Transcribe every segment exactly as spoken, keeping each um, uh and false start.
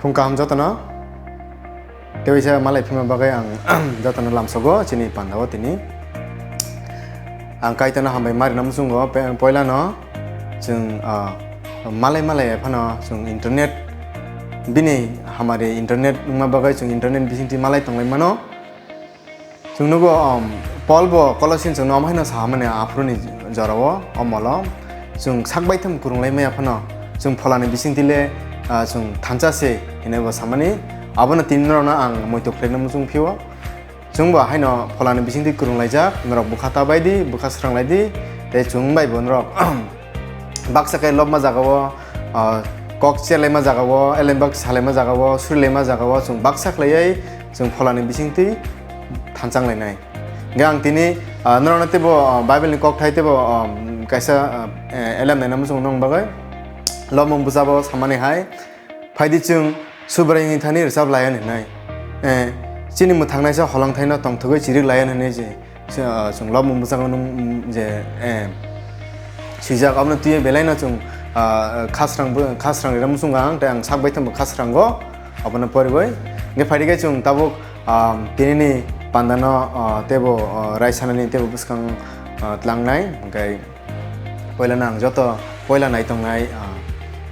Phung kaham jotono. Tei waisa malai phima bagwi ang jotono lamsogo chini pandao tini. Ang Kaitorno hambai marina muchungo pe-, poilano chwng, ah, malai malai phano chwng internet bini hamari internet wngma bagwi chwng internet bisingtwi malai tonglai mano. Chwng nugo, um, Paul bo Colossians chwngno omo haino saha mani aphuruni jorao, o molo. Chwng sak baitham kwrwnglai maya phano, chwng pholani bisingtwi le, ah, chwng thansa se, hinwi bo samani. Abono tini norokno ang muitu khlaina muchung phio. Chwng bo haino pholani bisingtwi kwrwnglaijak, norok bwkha ta bai di, bwkha sranglai di, tei chwng bai bo norok, baksa khe lobma jagao, ah, kok cherlaima jagao, elembak salaima jagao, surilaima jagao, chwng baksa khlaiwi chwng pholani bisingtwi thanchang lainai. Hingkhe ang tini, ah, norokno teibo, ah, Bible ni kokthai teibo, ah, kaisa, ah, eh, elem naina muchung nong bagwi. Lobmung bwsabo samani hai, phaidi chwng Subraiyungni thani rwchap laiya hinwi. Eh, chini mwthangnaisa holongthaino tongthogwi chirik laiya hinwi je, se, ah, chwng lobmung bwskango nung, mm, je, eh, swijak, abono twiwi belaino chwng, ah, khasrang bo, khasrang rwna muchungo ang, tei ang sak baithang bo khasrango, abono poriwi. Hingkhe phaidi khe chwng tabuk, ah, tinini pandano, ah, teibo, ah, raisanani teibo bwskang, ah, tlangnai, hingkhe poilano ang joto poila naitongnai, ah,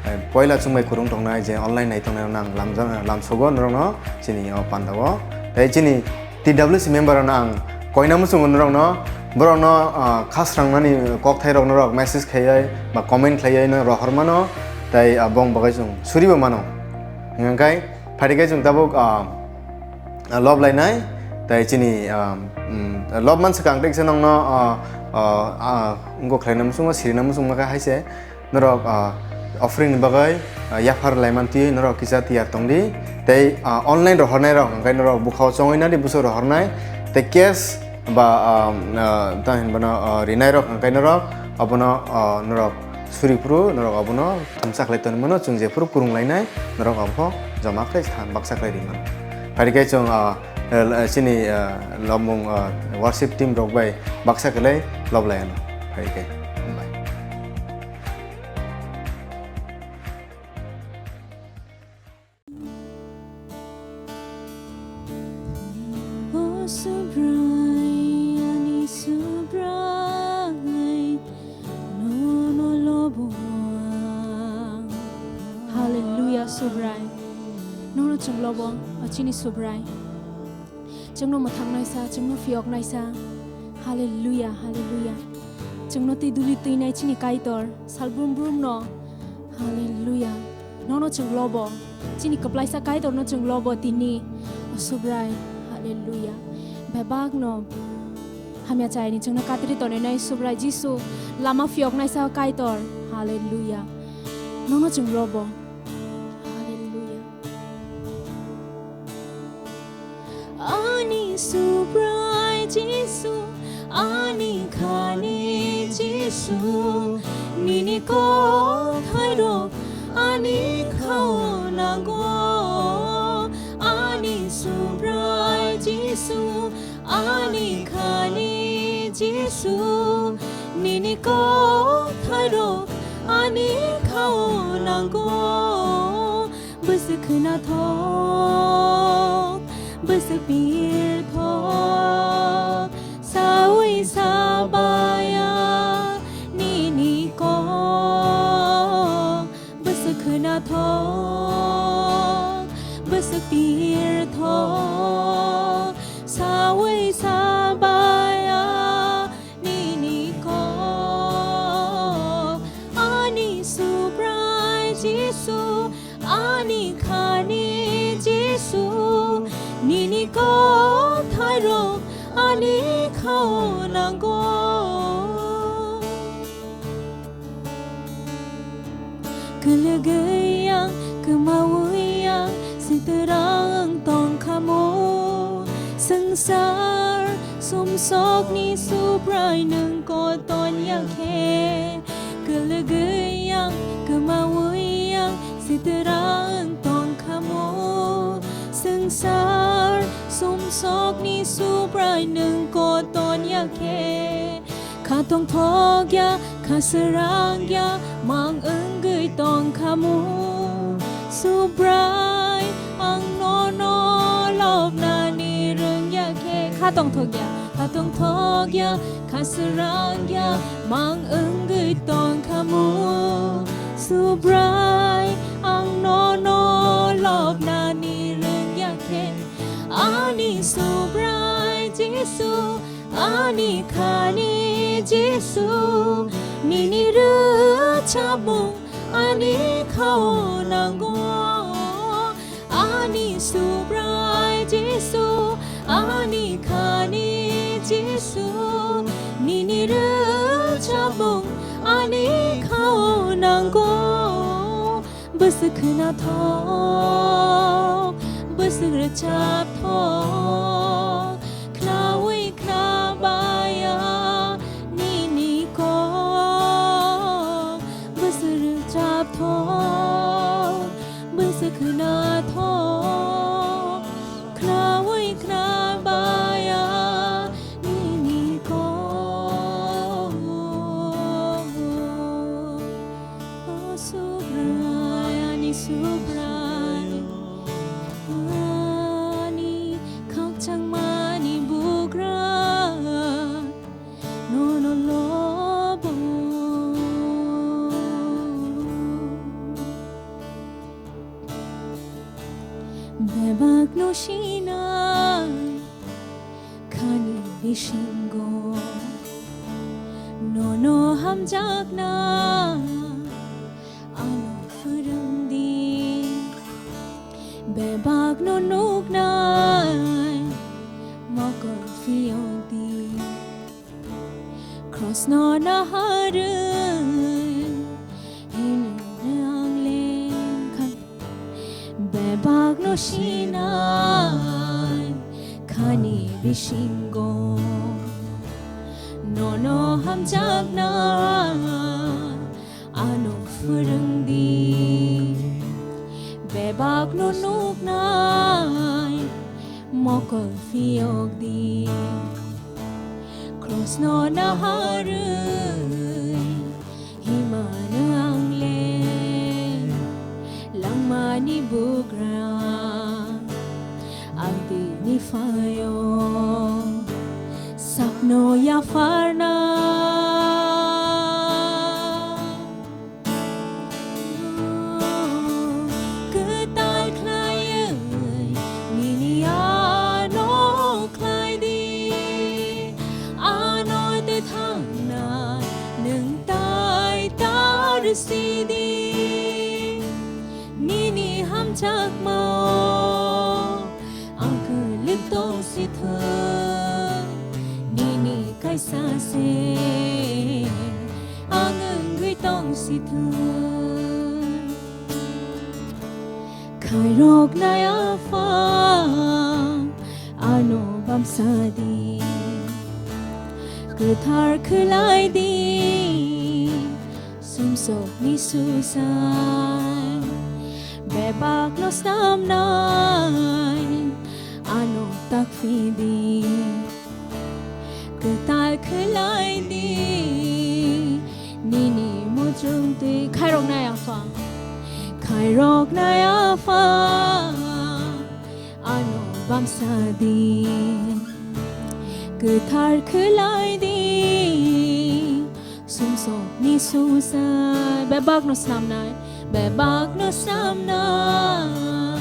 eh, poila chwngbai kwrwng tongnai je online naitongnai rokno ang lamjak-, lamsogo norokno chini o pandao. Tei chini T W C member rokno ang koina muchungo norokno, borokno, ah, khasrangnani kokthairok norok message khaiwi ba comment khlaiwi no rohor mano, tei, ah, bong bagwi chwng suribo mano. Hingkhe phaidi khe chwng tabuk, ah, ah, lob lainai, tei chini, ah, mm, lob mansa kang tei kisa nokno, ah, ah, ah, wngkok khlaina muchungo, sirina muchungma khe hai se norok, ah, offering ni bagwi, ah, yaphar laiman twi norok kisa tiyar tong di, tei, ah, online rohornai rok hwnkhe norok bukhao chongwi nadi buso rohornai, tei cash ba, ah, ah, ta hinbano, ah, rinai rok hwnkhe norok abono, ah, norok suri phuru norok abono thumsa khlai tongmano, chwng jephuru kwrwng lainai norok abo joma khlai than baksa khlai rimano. Phaidi khe chwng, ah, eh, chini, ah, lobmung, ah, worship team rok bai baksa khlai lob laiano. Phaidi khe hambai. O Subrai, ani Subrai, nono lobo ang. Hallelujah, Subrai. Nono chwng lobo, o chini Subrai. Chwngno mwthangnaisa, chwngno phiyoknaisa. Hallelujah, hallelujah. Chwngno twi duli twinai chini Kaitor, salbrum brumno. Hallelujah. Nono chwng lobo. Chini kwplaisa Kaitorno chwng lobo tini. O Subrai. Hallelujah. Bebakno hamya chayani chwngno katri tonwi nai Subrai Jisu. Lama phiyoknaisa Kaitor. Hallelujah. Nono chwng lobo. Hallelujah. Ani Subrai Jisu, ani khani Jisu, nini kokthairok ani khao nango. Ani Subrai Jisu, ani khani Jisu, nini kokthairok ani khao nango. Bwswk khwnathok, bwswk pirthok, sawi sabaya nini kok. Bwswk khwnathok, bwswk pirthok, sawi sabaya nini kok. Ani Subrai Jisu, ani khani Jisu, nini kokthairok ani khao nango. Kwlwgwi ang, kwmawi ang, swtwrang tongkhamu. Swngchar sumsokni Subrai nwng koton ya khe. Kwlwgwi ang, kwmawi ang, swtwrang tongkhamu. Swngchar sumsokni Subrai nwng koton ya khe. Kha tongthok ya, kha srang ya, mang wngwi tongkhamu. Subrai Kha tongthokya, kha tongthokya, kha srangya, mang wngwi tongkhamu. Subrai, ang nono lobnani rwngya khe. Ani Subrai Jisu, ani khani Jisu, nini rwchapmung ani khao nango. Ani Subrai Jisu, ani khani Jisu, nini rwchapmung ani khao nango. Bwswk khwnathok, bwswk rwchapthok, khnaui khnabaya nini kok. Bwswk rwchapthok, bwswk khwnathok, khnaui khnabaya nini kok. O Subrai, ani Subrai, ani khakchangmani bugra, nono lobo. Bebakno sinai khani bisingo, nono hamjakna ano phwrwngdi. Bebakno nuknai mokol phiyokdi. Krosno naharwi himwi ang lengkha. Bebakno sinai khani bisingo, nono hamjakna ano phwrwngdi. Bebakno nuknai mokol phiyokdi. Krosno naharwi himano ang le langmani bugra, ang tini phaio sakno yapharna. Kwtal khlaiwi nini ano khlai di, ano tei thangna nwng tai ta rwsi di. Nini hamjakmao ang kwlwk tong si thung, nini kaisa se ang wngwi tong si thung. Khairoknai Apha, ano bamsa di, kwthar khlai di, sumsokni susa. Bebakno snamnai ano takphi di, kwtal khlai di, nini muchung twi. Khairoknai Apha, khairoknai Apha, ano bamsa di, kwthar khlai di, sumsokni susa. Bebakno snamnai, bebakno snamnai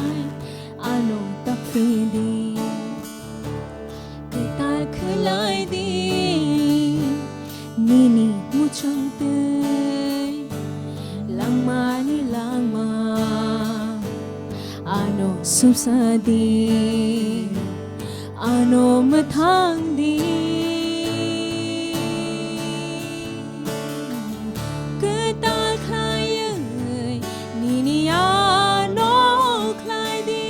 ano takphi di, kwtal khlai di, nini muchung twi langmani langma ano susa di, ano mwthang di. Kwtal khlaiwi nini ano khlai di,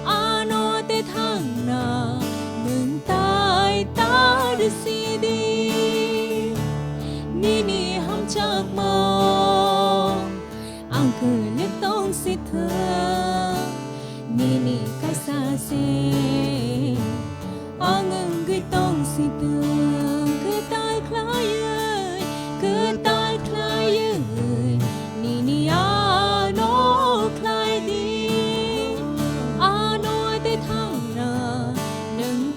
ano tei thangna nwng tai ta rwsi di. Nini hamjakmao ang kwlwk tong si thung, nini kaisa se ang wngwi tong si thung. Kwtal khlaiwi, kwtal khlaiwi nini ano khlai di, ano tei thangna nwng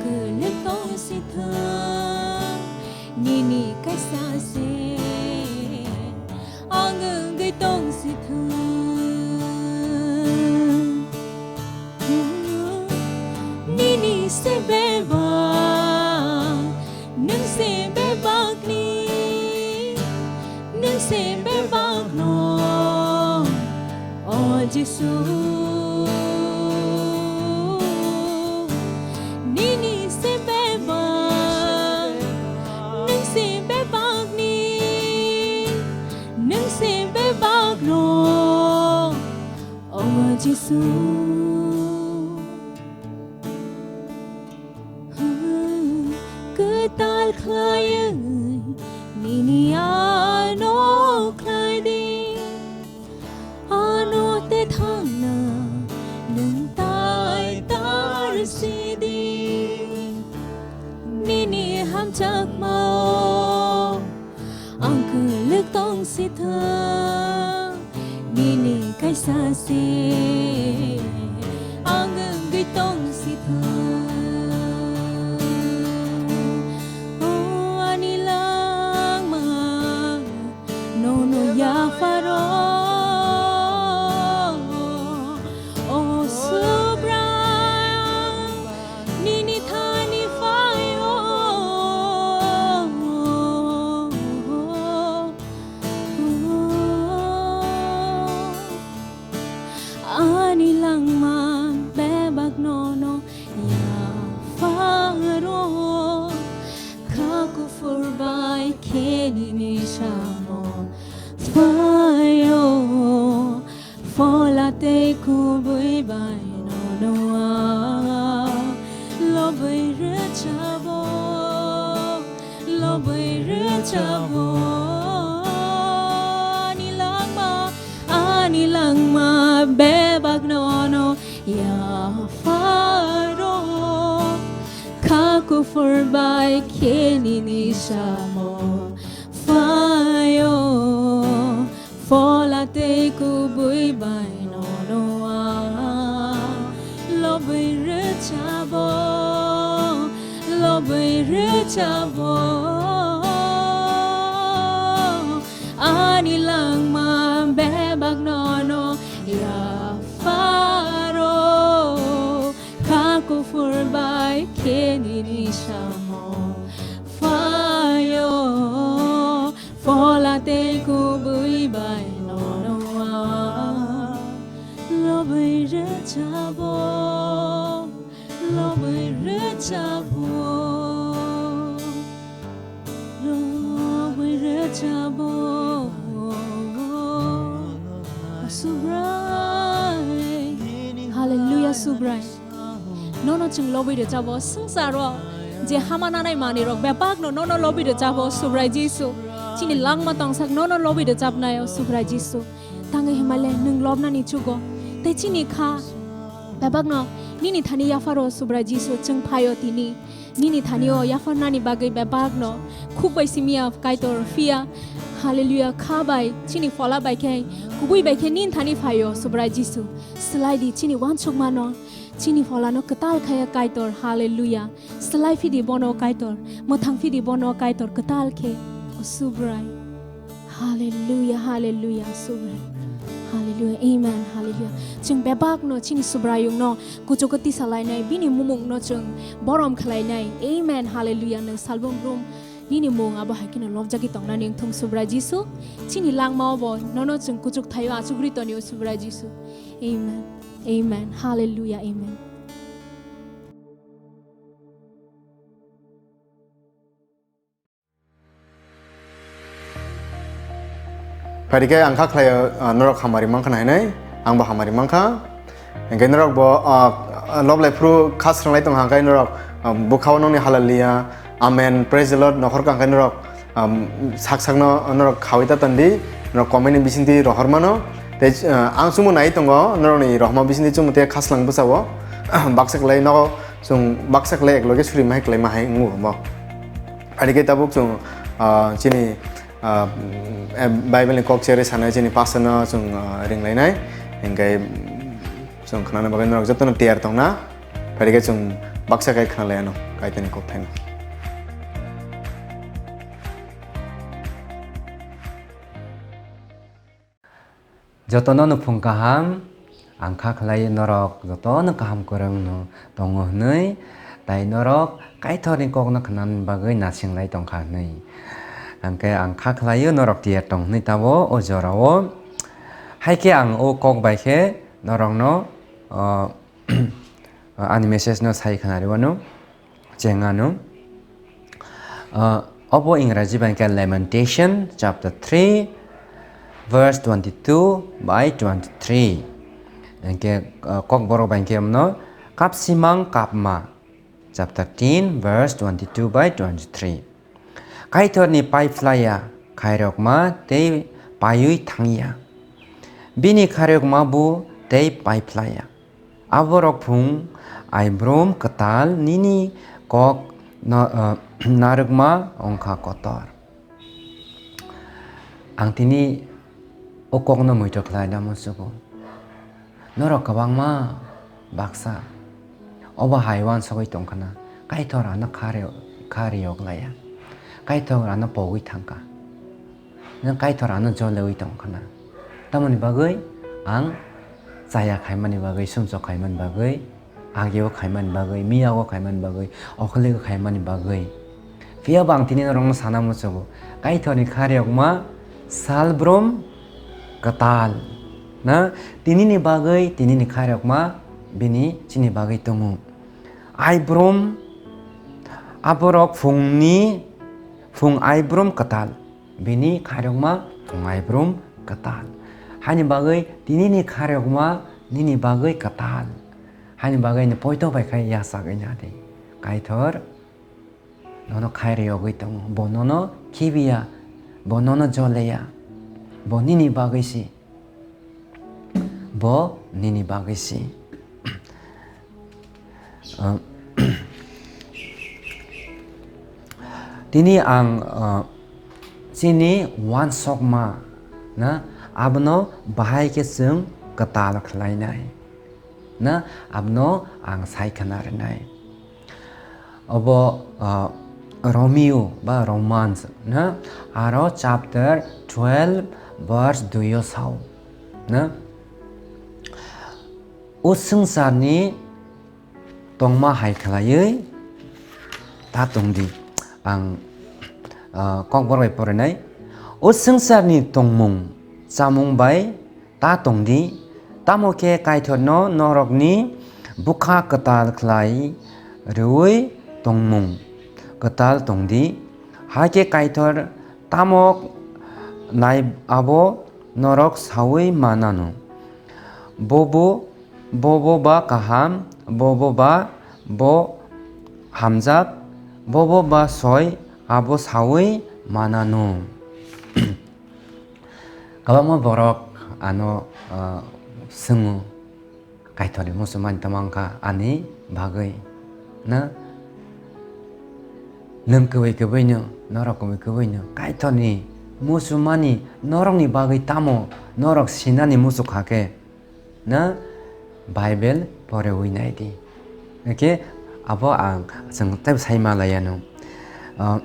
Ang tong si thung, nini kaisa se ang wngwi tong si thung. Nini se bebak, nwng se bebakni, nwng se bebakno, o Jisu. Nini se bebak, nwng se bebakni, nwng se bebakno, o Jisu. Kwtal khlaiwi nini ano khlai di. Ano tei thangna nwng tai tar si di. Nini hamjakmao ang kwlwk tong si thung, nini kaisa se ang wngwi tong si thung. O ani langma, nono yapharo, o Subrai, nini thani phaio. Ani langma bebak nono yapharo, kha kuphur bai khe nini samung phaio. Phola tei kubui bai nono ang lobwi rwchabo, lobwi rwchabo. Ani langma, ani langma bebak nono yapharo, kha kuphur bai khe nini samung phaio. Phola tei kubui bai nono ang lobwi rwchabo, lobwi rwchabo. Ani langma bebak nono yapharo, kha kuphur bai khe nini samung phaio. Phola tei kubui bai nono ang lobwi rwchabo, lobwi rwchabo, lobwi rwchabo. Subrai. Hallelujah, Subrai. Nono chwng lobwi rwchabo, swngcharo je hama nanai manwirok bebakno nono lobwi rwchabo, Subrai Jisu. Chini langma tongsak nono lobwi rwchapnai, o Subrai Jisu. Tangwi himale nwng lobnani chugo. Tei chini kha bebakno nini thani yapharo, Subrai Jisu, chwng phaio tini. Nini thani o yapharnani bagwi bebakno khuk bai simiya Kaitor, phiya, hallelujah, kha bai, chini phola bai khe, kubui bai khe nini thani phaio, Subrai Jisu. Swlai di chini uansukmano, chini pholano kwtal khaya Kaitor, hallelujah. Swlai phidi bono Kaitor, mwthang phidi bono Kaitor kwtal khe, o Subrai. Hallelujah, hallelujah, Subrai. Hallelujah, amen, hallelujah. Chwng bebakno chini Subraiyungno kuchugo tisa lainai, bini mumungno chwng borom khlainai. Amen, hallelujah. Nwng salbrum brum nini mung abo hai kheno lobjagwi tongnani wngthung, Subrai Jisu. Chini langmao bo nono chwng kuchuk thaio achugri tonio, Subrai Jisu. Amen. Amen. Hallelujah. Amen. Phaidi khe ang kha khlai, ah, norok hamari mankha na hinwi, angbo hamari mankha. Hingkhe norok bo, ah, lob lai phuru kha swranglai tong hangkhe norok, ah, bwkhao nokni hallelujah, amen, praise the Lord, nokhor kha hangkhe norok, um, sak sakno norok khawi ta tandi, norok comment ni bisingtwi rohor mano. Tei, ah, ang chumui nai tongo, norokni rohorma bisingtwi chumui tei kha swlang bwsao, baksa kwlai nogo chwng baksa kwlai ekloge suri ma hai kwlai ma hai wngo mo. Ari khe tabuk chwng, ah, chini, ah, em, Bible ni kok cherwi sanai chini pastor no chwng, ah, ringlainai. Hingkhe chwng khnana bagwi norok jotono tiyar tongna. Phaidi khe chwng Baksa khe khna lai ano Kaitorni kokthaino. Jotono nukhung kaham, ang kha khlai norok jotono kaham kwrwng no tongo hwnwi, tai norok Kaitorni kokno khnani bagwi nasinglai tongkha hwnwi. Hwnkhe ang kha khlaio norok tiyar tong hwnwi tabo o jorao. Hai khe ang o kok bai khe norokno, o, ani message no sai khna rwano. Chengano. Ah, obo Ingraji bai khe Lamentation chapter three, verse twenty-two by twenty-three. Hwnkhe, ah, Kokborok bai khe mano Kapsimang Kapma chapter ten, verse twenty-two by twenty-three. Kaitorni paiphlaiya khairokma tei paiwi thangya. Bini khairokma bo tei paiphlaiya. Aborok phung aibrum kwtal nini kok no, eh, narwkma wngkha kotor. Ang tini o kokno muitok khlai da musugo. Norok kwbangma baksa obo hai uansugwi tongkhana, Kaitor ano kha ri-, kha riyok laiya, Kaitor ano pogwi thangkha. Nwng Kaitor ano jolewi tongkhana. Tamoni bagwi ang chaya khaimani bagwi, sumsok khaimani bagwi, agio khaimani bagwi, miyago khaimani bagwi, okholigo khaimani bagwi. Phiya bo ang tini norokno sana muchugo, Kaitorni kha riyokma salbrum kwtal. Na, tinini bagwi, tinini kha riyokma bini chini bagwi tongo. Aibrum, aborok phungni, phung aibrum kwtal. Bini khairokma phung aibrum kwtal. Haini bagwi tinini khairokma nini bagwi kwtal. Haini bagwi ni poito bai khai yachak wngya di. Kaitor nono khairiyogwi tongo. Bo nono khibiya, bo nono joleya. Bo nini bagwi si. Bo nini bagwi si. Ah, tini ang, ah, chini uansukma na abono bahai khe chwng kwtal khlainai na abono ang sai khna rwnai. Obo, ah, Romeo ba Romans na aro chapter twelve verse dui o sao na. O swngcharni tongma hai khlaiwi ta tongdi. Ang, ah, kokborok bai porinai. O swngcharni tongmung chamung bai ta tongdi, tamo khe Kaitorno norokni bwkha kwtal khlai rwui tongmung kwtal tongdi. Hakhe Kaitor tamo nai abo norok saui manano. Bobo, bobo ba kaham, bobo ba bo hamjak, bobo ba soi abo saui manano. Kwbangma borok ano, ah, swngo, Kaitorni muchungmani tamo wngkha ani bagwi, na? Nwng kwbwi kwbwino, norok kwbwi kwbwino, Kaitorni muchungmani norokni bagwi tamo norok sinani muchukha khe, na? Bible porewi naidi. Hwnkhe abo ang chwng teibo sai ma laiya no. Ah,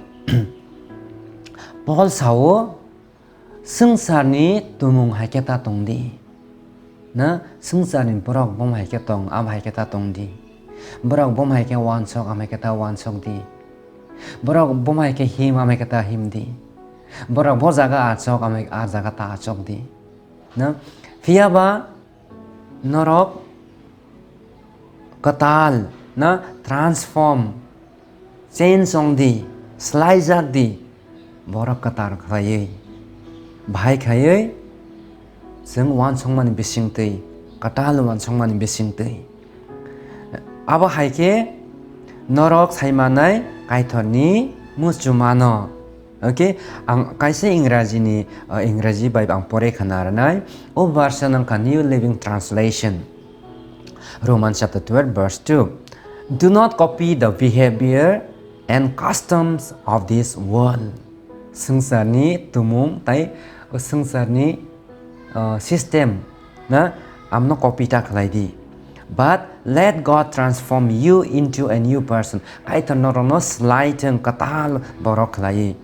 Paul sao, swngcharni tumung hai khe ta tongdi. Na, swngcharni borok bom hai khe tong, abo hai khe ta tongdi. Borok bom hai khe uansuk, amo hai khe ta uansukdi. Borok bom hai khe him, amo hai khe ta himdi. Borok bo jaga achok, amo hai, a jaga ta achokdi. Na, phiya ba norok kwtal, na, transform, change wng di, swlaijak di, borok kwtal khlaiwi, bahai khaiwi chwng uansukmani bisingtwi, kwtal uansukmani bisingtwi. Abo hai khe norok sai manai Kaitorni muchungmano. Okay, ang kaisa Ingrajini, uh, Ingraji bai ang pore khna rwnai. O verse no wngkha New Living Translation. Romans chapter twelve, verse two. "Do not copy the behavior and customs of this world." Swngcharni tumung tai o swngcharni, uh, system na amno copy ta khlai di. But Let God transform you into a new person. Kaitor norokno slai thwng, kwtal borok khlaiwi.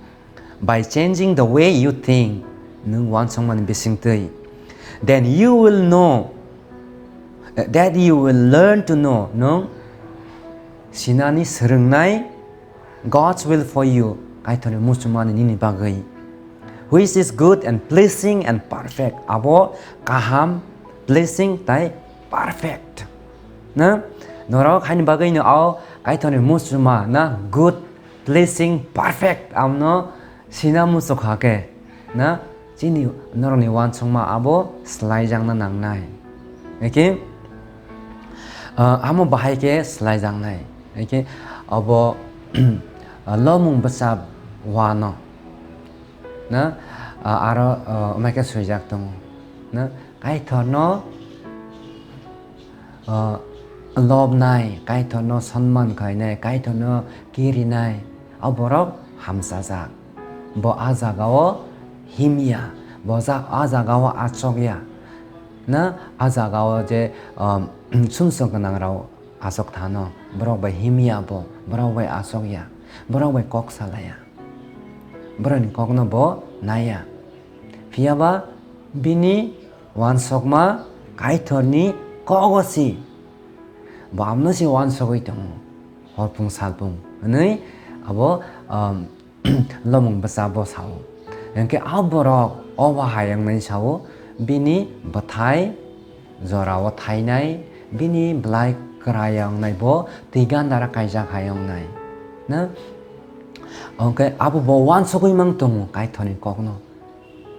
By changing the way you think, nwng uansukmani bisingtwi. Then you will know, eh, that you will learn to know, nwng sinani swrwngnai God's will for you, Kaitorni muchungmani nini bagwi. Which is good and pleasing and perfect. Abo kaham, pleasing tai perfect. Na? Norok haini bagwi no o Kaitorni muchungma na good, pleasing, perfect amno sina muchukha khe. Na? Chini norokni uansukma abo slaijakna nangnai. Eke, ah, amo bahai khe slaijaknai. Eke, abo, ah, lomung bwsa wano. Na? Ah, aro, ah, amai khe swijak tongo. Na? Kaitorno, ah, lobnai, Kaitorno sonman khainai, Kaitorno kirinai, o borok hamsajak. Bo a jagao himya, bo ja-, a jagao achokya. Na a jagao je, um, sumsok gwnangrok achok thano, borok bai himya bo, borok bai achokya, borok bai kok salaya. Borokni kokno bo naiya. Phiyaba bini uansukma Kaitorni kogo si. Bo amno si uansugwi tongo. Horphung salphung hwnwi abo, um, lomung bwsa bo sao. Hwnkhe a borok o bahai wngnai sao, bini bwthai jorao thainai, bini bwlai kwraya wngnai bo twi gandara kaijak hai wngnai. Na? Hwnkhe abo bo uansugwi mang tongo Kaitorni kokno.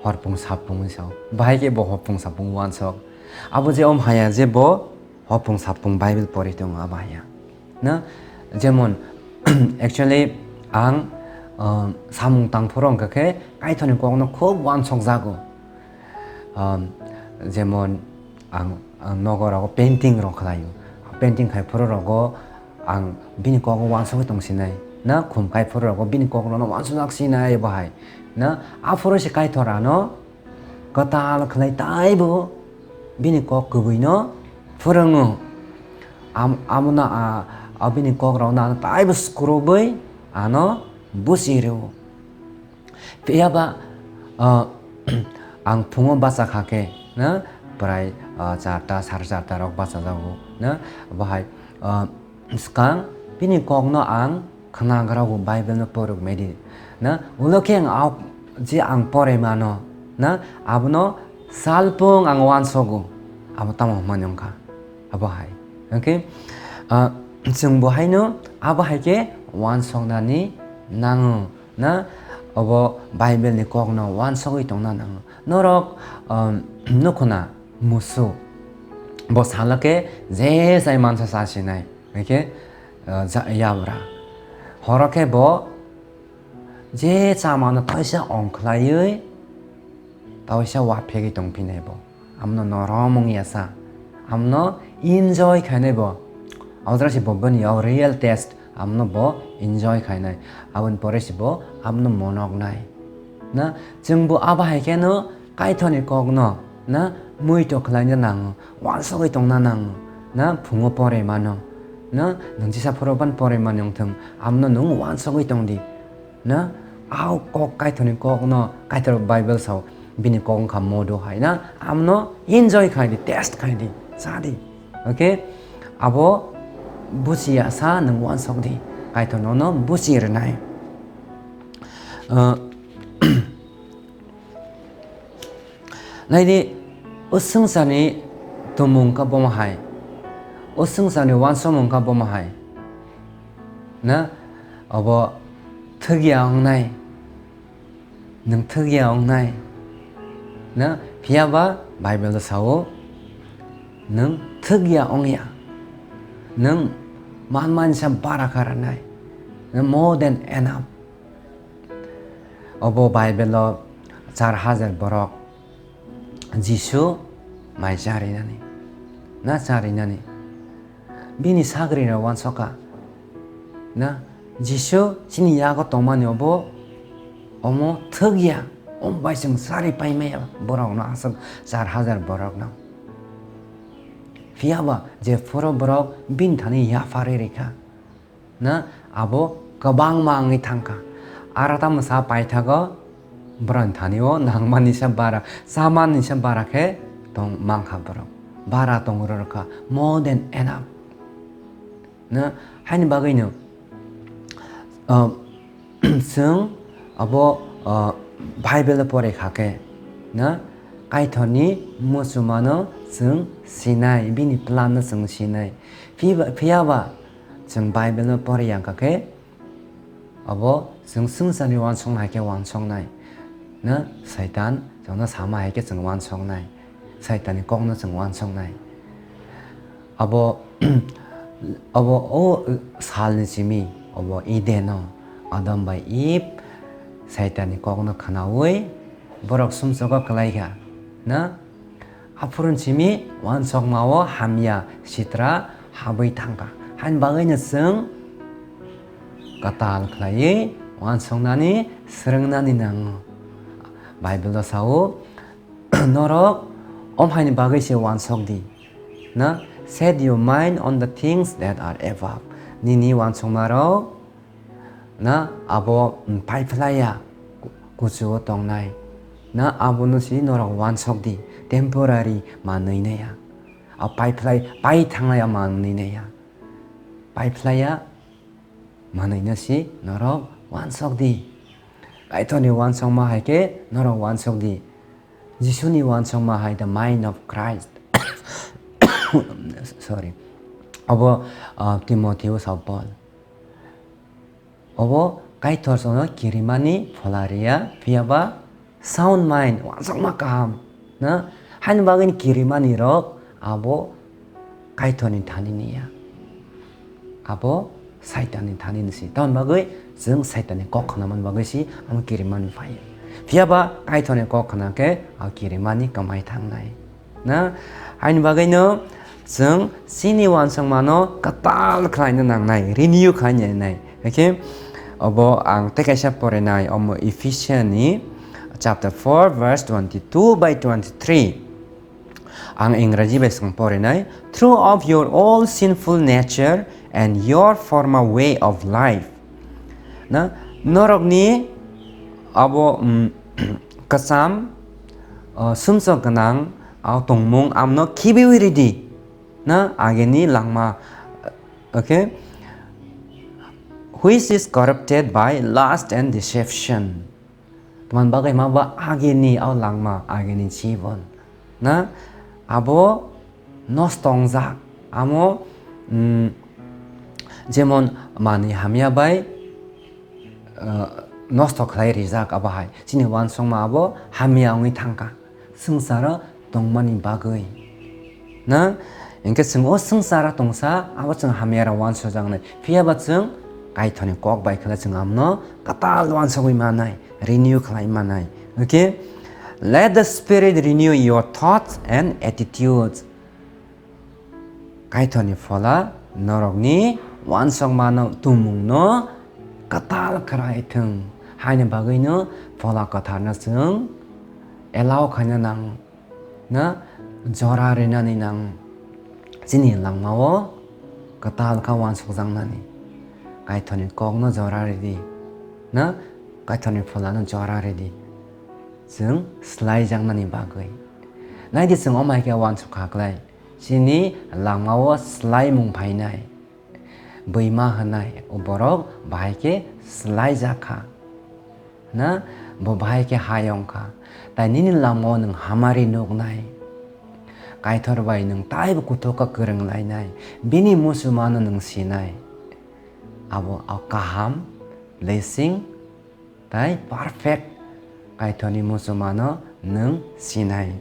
Horphung sapung sao. Bahai khe bo horphung sapung uansuk. Abo je om haya je bo horphung sapung Bible pori tongo abo haya. Na, jemon, actually, ang, um, samung tangphuru wngkha khe Kaitorni kokno khub uansukjago. Um, jemon, ang, ang nogo rogo painting rok khlaio. Painting khai phuru rogo ang bini kokno uansugwi tong sinai. Na, khum khai phuru rogo bini kokno uansukjak sinai bahai. Na, aphuru se Kaitor ano kwtal khlai taibo bini kok kwbwino phwrwngo. Am-, amono a, a bini kokrokno ano taibo skrubwi ano buchi rwo. Phiyaba, ah, ang phungo bacha kha khe, na, prai, ah, charta, sare charta rok bachajago, na, bahai, ah, swkang bini kokno ang khnagrago, Bible no porok medi. Na, ulo khe ang aok je ang pore mano, na, abono salpung ang uansogo. Abo tamo hwnmani wngkha? Abo hai. Hwnkhe, ah, chwng bo haino abo hai khe uansoknani nango, na, abo Bible ni kokno uansogwi tongna nango. Norok, um, nukhuna musu. Bo salo khe je chai mansa cha sinai. Hwnkhe, ah, ja-, yabra. Horo khe bo je chamano taisa ongkhlaiwi, taisa waphegwi tongphinai bo. Amno norom wngya sa. Amno enjoy khainai bo. Abo jora se bo bini o real taste, amno bo enjoy khainai. Aboni pore se bo amno monoknai. Na, chwng bo abo hai kheno Kaitorni kokno, na, muito khlaina nango, uansugwi tongna nango, na, phungo pore mano, na, nwng jesa phuru ban pore mani wngthung, amno nwng uansugwi tongdi, na, a kok Kaitorni kokno, Kaitor Bible sao, bini kok wngkha modo hai, na, amno enjoy khaidi, taste khaidi, chadi, okay? Abo buchiya sa nwng uansukdi, Kaitor nono buchi rwnai. Uh, Naidi, o swngcharni tumung wngkha bomo hai, o swngcharni uansukmung wngkha bomo hai. Na, obo thwkya wngnai, nwng thwkya wngnai. Na, phiyaba Bible o sao, nwng thwkya wngya, nwng man mansa bara kha rwnai, nwng more than enough. Obo Bible o char hajar borok Jisu mai charinani, na charinani. Bini sagri rok uansukha, na Jisu chini yago tongmani obo omo thwkya, omo bai chwng chari paimaya borokno aswk char hajar borokno. Phiya ba jephuru borok bini thani yapharwi rikha, na abo kwbangma wngwi thangkha. Aro tamo sa paithago borokni thani-o nangmani se bara, chamani se bara khe tong mankha borok. Bara tong rwrwkha, more than enough. Na, haini bagwino, ah, chwng abo, ah, Bible pore kha khe, na, Kaitorni muchumano chwng sinai, bini plan no chwng sinai. Phiba-, phiya ba chwng Bible no pore yang kha khe, abo chwng swngcharni uansukma hai khe uansuknai, na, Saitan chwngno sama hai khe chwng uansuknai, Saitanni kokno chwng uansuknai. Abo, abo o salni simi, abo Edeno Adam bai Eve Saitanni kokno khwnaui borok sumsogo kwlai kha, na? Aphuru simi uansukmao hamya sitra habwi thangkha. Haini bagwino chwng kwtal khlaiwi uansuknani swrwngnani nango. Bible-o sao, "Norok om haini bagwi se uansuk di, na? Set your mind on the things that are above." Nini uansukmarok, na, abo, mm, paiphlaiya ku-, kuchugo tongnai, na, abono si norok uansuk di, temporary manwi naiya. A paiphlai, pai thangnai a manwi naiya. Paiphlaiya manwino si norok uansuk di. Kaitorni uansukma hai khe norok uansuk di. Jisuni uansukma hai, the mind of Christ. Sorry. Abo, ah, Timotheo sao Paul. Obo Kaitor chwngno kirimani phola riya, phiya ba sound mind, uansukma kaham, na? Haini bagwini kirimani rok abo Kaitorni thani niya. Abo Saitanni thani ni si. Tamoni bagwi chwng Saitanni kok khwnamani bagwi si amo kirimani phaio. Phiya ba Kaitorni kok khna khe a kirimani kwmai thangnai. Na, haini bagwino chwng chini uansukmano kwtal khlaina nangnai, renew khlaina nangnai. Hakhe obo ang tei kaisa porinai, omo Ephesians ni chapter four verse twenty-two by twenty-three. Ang Engraji bai swng porinai, "Throw off your old sinful nature and your former way of life." Na, norokni abo, mm, kwcham, uh, sumsok gwnang, uh, tongmung amno khibiwi ridi. Na, ageni langma, okay? "Which is corrupted by lust and deception." Tamoni bagwi ma ba ageni o langma, ageni jibon. Na, abo nosto wngjak. Amo, mm, jemon manwi hamya bai, uh, nosto khlai rijak abo hai. Chini uansukma abo hamya wngwi thangkha. Swngcharo tongmani bagwi. Na? Hinkhe chwng o swngcharo tongsa, abo chwng hamyarok uansujaknai. Phiya ba chwng Kaitorni kok bai khe chwng amno kwtal uansugwi manai, renew khlai manai. Okay? "Let the Spirit renew your thoughts and attitudes." Kaitorni phola norokni uansukmano, tumungno kwtal khlai thung. Haini bagwino Phola Kwtharno chwng allow khaina nang, na, jora rinani nang. Chini langmao kwtal kha uansukjaknani. Kaitorni kokno jora ridi, na, Kaitorni pholano jora ridi. Chwng slaijaknani bagwi. Naidi chwng omo hai khe uansuk kha klai. Chini langmao swlaimung phainai. Bwima hwnai borok bahai khe swlaijak kha. Na, bo bahai khe hayung kha. Tai nini langmao nwng hamari nuknai. Kaitor bai nwng taibo kuthuk kha kwrwng lainai. Bini muchumano nwng sinai. Abo, abo kaham, blessing, tai perfect Kaitorni muchumano nwng sinai.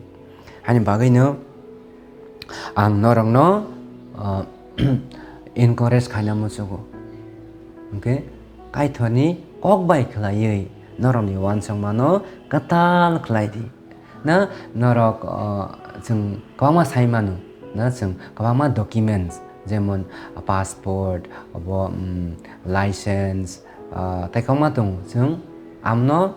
Haini bagwino ang norokno, uh, encourage khaina muchugo. Hwnkhe Kaitorni kok bai khlaiwi norokni uansukmano kwtal khlai di. Na, norok, uh, chwng kwbangma sai mano, na, chwng kwbangma documents, jemon passport, obo, mm, license, ah, tei kwbangma tongo. Chwng amno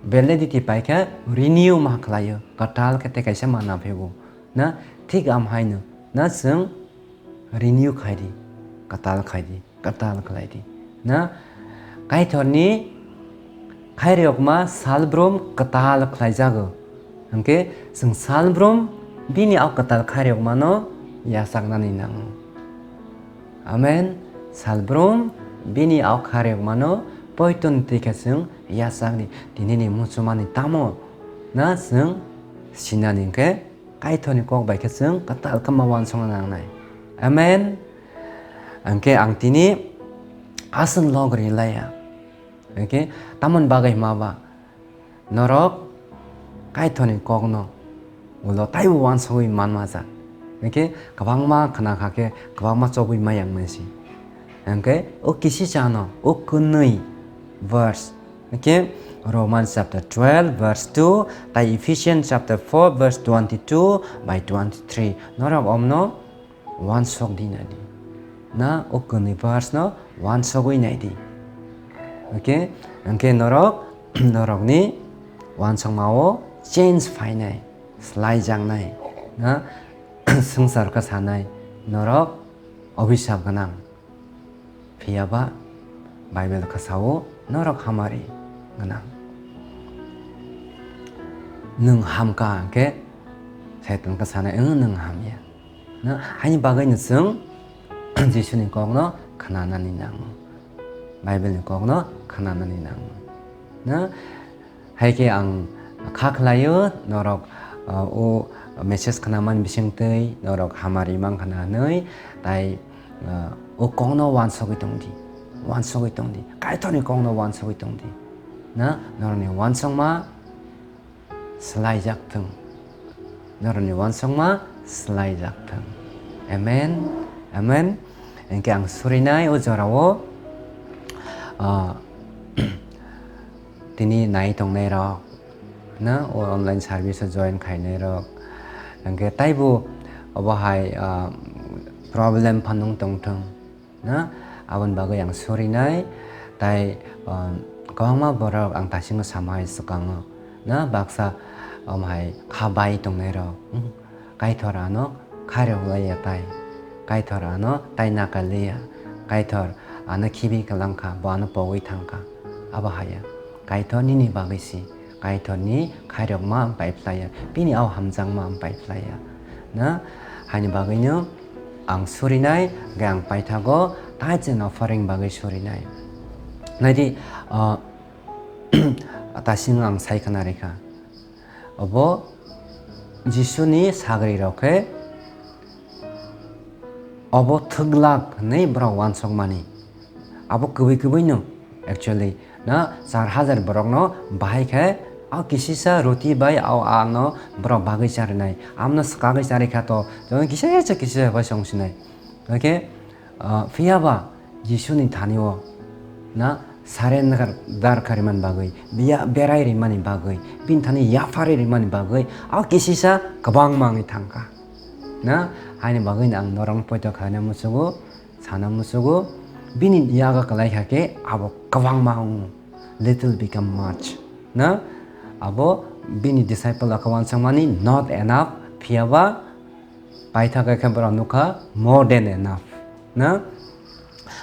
validity paikha, renew ma khlaio, kwtal khe tei kaisa ma nang phaibo. Na, thik am haino Na chwng renew khai di, kwtal khai di, kwtal khlai di. Na Kaitorni khairokma salbrum kwtal khlaijago. Hwnkhe chwng salbrum bini a kwtal khairokmano yachaknani nango. Amen. Salbrum bini a khairokmano poitoni twi khe chwng yachak di. Tinini muchumani tamo na chwng sinani hwnkhe Kaitorni kok bai khe chwng kwtal khe ma uansukna nangnai. Amen. Hwnkhe ang tini aswk log ri laiya. Hwnkhe tamoni bagwi hima ba norok Kaitorni kokno ulo taibo uansugwi manma ja. Hwnkhe kwbangma khna kha khe kwbangma chobwi ma yang mani si. Hwnkhe o kisi chano o kwnwi verse. Hwnkhe Romans chapter twelve verse two, tai Ephesians chapter four verse twenty-two by twenty-three. Norok omno uansuk di nai di. Na o kwnwi verse no uansugwi nai di. Hwnkhe, hwnkhe norok, norokni uansukma o change phainai, slaijaknai. Na swngchar khe sanai, norok obisap gwnang. Phiya ba Bible khe sao, norok hamari gwnang. Nwng hamkha hwnkhe Saitan khe sanai, "Wng, nwng hamya." Na, haini bagwino chwng Jisuni kokno khnanani nango. Bible ni kokno khnanani nango. Na, hai khe ang kha khlaio, norok, uh, o message khnamani bisingtwi norok hamari mang khna hwnwi, tai, uh, o kokno uansugwi tongdi, uansugwi tongdi, Kaitorni kokno uansugwi tongdi. Na, norokni uansukma swlaijak thung. Norokni uansukma swlaijak thung. Amen. Amen. Hwnkhe ang surinai o jorao, ah, tini nai tongnai rok, na, o online service o join khainai rok, hwnkhe taibo obo hai, ah, problem phanung tongthung. Na, aboni bagwi ang surinai, tai, um, kwbangma borok ang tasingo samai swkango. Na, baksa, um, hai kha bai tongnai rok, hmm, Kaitor ano khairok laiya tai, Kaitor ano tai nakalya, Kaitor ano khibi kwlangkha, bo ano pogwi thangkha. Abo haya, Kaitor nini bagwi si. Kaitorni khairokma ang pai phlaiya, bini au hamjakma ang pai phlaiya. Na, haini bagwino ang surinai, hwnkhe ang paithago tithes and offering bagwi surinai. Naidi, ah, tasing ang sai khna rikha. Obo Jisuni sagri rok khe obo thwglak hwnwi borok uansukmani. Abo kwbwi kwbwino, actually, na char hajar borokno bahai khe, a kisisa roti bai a, ano borok bagwi charinai. Amno swkagwi charikha to, jono kisisa kisisa bai songsinai. Hwnkhe, ah, phiya ba Jisuni thani o, na surrender kharimani bagwi, biya berai rimani bagwi, bini thani yapharwi rimani bagwi, a kisisa kwbangma wngwi thangkha. Na, haini bagwino ang norokno poito khlaina muchugo, sana muchugo, bini yago kwlai kha khe abo kwbangma wngo, little become much. Na, abo bini disciple rok uansukmani not enough, phiya ba paithak khe borok nukha more than enough. Na,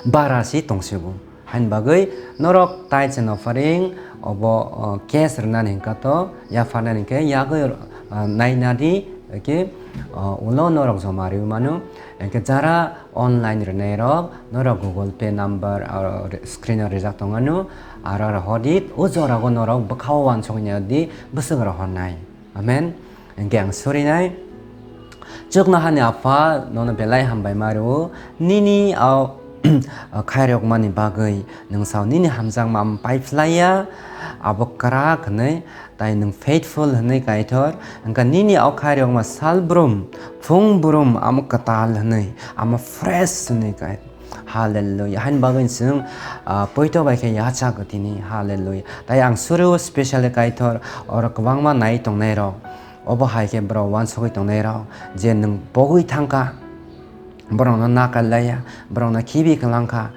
bara se tongsigo. Haini bagwi norok tithes and offering obo, o, cash rwnani hwnkha to, yapharnani hwnkhe yagwi, o, naina di, hwnkhe, o, ulo norok joma riwi mano. Hwnkhe jara online rwnai rok, norok Google Pay number, o, re-, screen o rijak tongmano, aro aro hodi, o jorao norok bwkhao uansuknai di, bwswk rohornai. Amen. Hwnkhe ang surinai. Chuknohani Apha, nono belai hambai ma rwo. Nini o khairokmani bagwi nwng sao nini hamjakma amo pai phlaiya. Abo kwrak hwnwi, tai nwng faithful hwnwi Kaitor. Hwnkhe nini o khairokma salbrum, phungbrum amo kwtal hwnwi, amo fresh hwnwi Kaitor. Hallelujah. Haini bagwi chwng, ah, poito bai khe yachak tini. Hallelujah. Tai ang surio specially Kaitor, oro kwbangma nai tongnai rok. Obo hai khe borok uansugwi tongnai rok je nwng pogwi thangkha, borokno nakarlaiya, borokno khibi kwlangkha.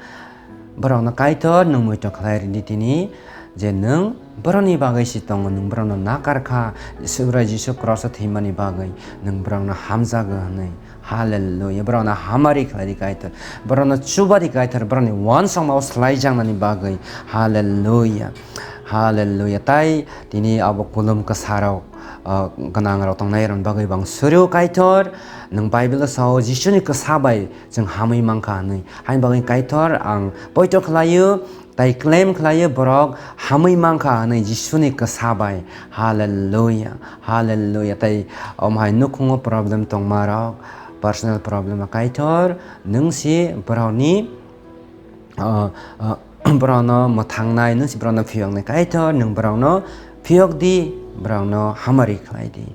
Borokno Kaitor nwng muitu khlai rwdi tini, je nwng borokni bagwi se tongo, nwng borokno nakar kha, Subrai Jisu kroso thwimani bagwi nwng borokno hamjago hwnwi. Hallelujah. Borokno hamari khlai di Kaitor. Borokno chuba di Kaitor. Borokni uansukmao swlaijaknani bagwi. Hallelujah. Hallelujah. Tai tini abo kulum kwsarok, ah, gwnangrok tongnairokni bagwi bang surio Kaitor. Nwng Bible-o sao Jisuni kwsa bai chwng hamwi mankha hwnwi. Haini bagwi Kaitor ang poito khlaio. Tai claim khlaio borok hamwi mankha hwnwi Jisuni kwsa bai. Hallelujah, hallelujah. Tai omo hai nukhungo problem tongmarok, personal problem o Kaitor, nwng si borokni, ah, ah, borokno mwthangnai, nwng si borokno phiyoknai. Kaitor, nwng borokno phiyok di, borokno hamari khlai di.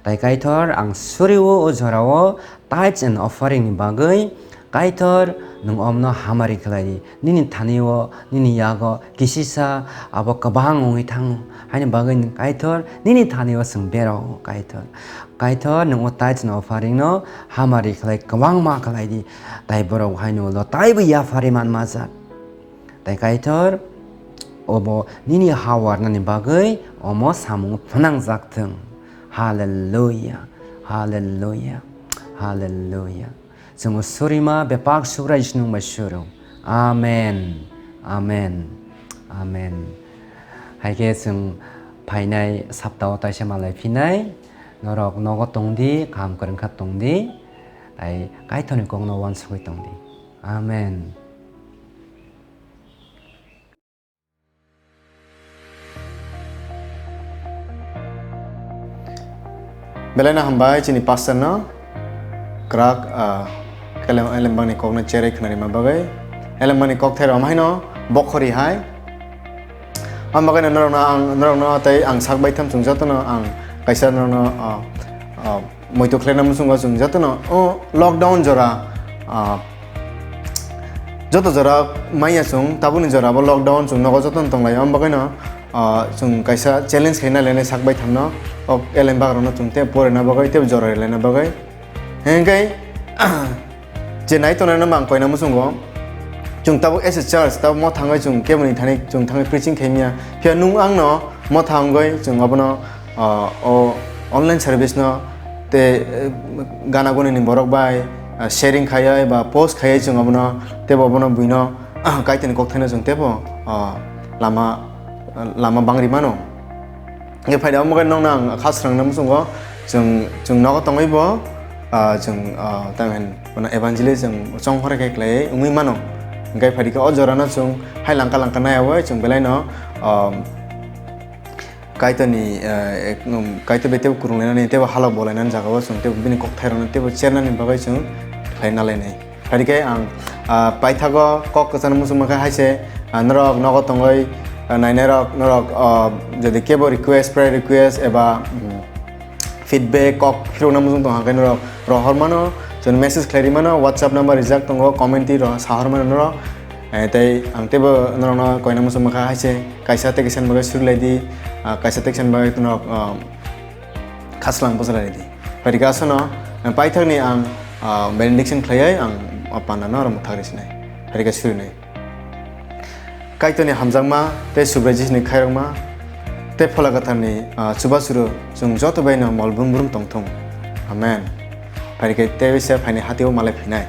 Tai Kaitor, ang surio o jorao tithes and offering ni bagwi, Kaitor, nwng omno hamari khlai di. Nini thani-o, nini yago kisisa abo kwbang wngwi thango. Haini bagwi nwng Kaitor, nini thani-o chwng berao, Kaitor. Kaitor, nwng o tithes no offering no hamari khlai kwbangma khlai di. Tai borok haino ulo taibo yapharwi man majak. Tai Kaitor, obo nini hawarnani bagwi omo samung phnangjak thwng. Hallelujah, hallelujah, hallelujah. Chwng surima bepak Subrai Jisung bai suru. Amen. Amen. Amen. Hai khe chwng phainai saptao taisa malai phinai. Norok nogo tong di, kaham kwrwng kha tong di. Tai Kaitorni kokno uansugwi tong di. Amen. Belai no hambai chini pastor no kwrak, ah, elem, elembangni kokno cherwi khwnarima bagwi. Elembangni kokthairok omo haino bokhori hai. Omo bagwi no norokno ang, norokno tei ang sak baitham chwng jotono ang kaisa norokno, ah, ah, muitu khlaina muchungo chwng jotono o lockdown jora, ah, joto jora manya chwng tabukni jora bo lockdown chwng nogo jotono tonglaio. Omo bagwino, ah, chwng kaisa challenge khaina lainai sak baithamno o elem bagrokno chwng tei porina bagwi tei jora rwlaina bagwi. Hinkhe je nai tongnai no mang koina muchungo chwng tabuk as a church tabuk mo thangwi chwng keboni thani chwng thangwi preaching khaimya. Phiya nung angno mo thangwi chwng obono, ah, o online service no tei, eh, gana guni ni borok bai, ah, sharing khaiwi ba post khaiwi chwng obono tei bo obono buino, ah, Kaitorni kokthaino chwng teibo, ah, lama, lama bangri mano. Hingke phaidi omo khe nokno ang kha srangna muchungo chwng, chwng nogo tongwi bo, ah, chwng, ah, tamo hin bono evangelist chwng chonghor khe khlaiwi wngwi mano. Hingke phaidi khe o jorano chwng hai langka langka naiyawi chwng belaino, ah, Kaitorni, eh, ek, um, Kaitor bai teibo kwrwnglainani, teibo halok bolainani jagao chwng teibo bini kokthairokno teibo chernani bagwi chwng khlai nalainai. Phaidi khe ang, ah, paithago kok kwchangno muchungma khe hai se, ah, norok nogo tongwi, ah, nainairok norok, ah, jodi kebo request, prayer request eba, mm, feedback kok phirokna muchung tong hwnkhe norok rohor mano, chwng message khlai ri mano, WhatsApp number rijak tongo, comment twi roh-, sahor mano norok. Eh, tei ang teibo norokno koina muchung mankha hai se kaisa tei kaisa ni bagwi suri lai di, ah, kaisa tei kaisa ni bagwi norok, ah, khaslang bwsa lai di. Phaidi khe aswkno, eh, paithakni ang, ah, benediction khlaiwi ang, ah, pandano aro mwthak ri sinai. Phaidi khe suri nai. Kaitorni hamjakma tei Subrai Jisuni khairokma tei Phola Kwtharni, ah, chubasuru chwng joto baino mol brum brum tongthung. Amen. Phaidi khe tei bisa phaini hatio malai phinai.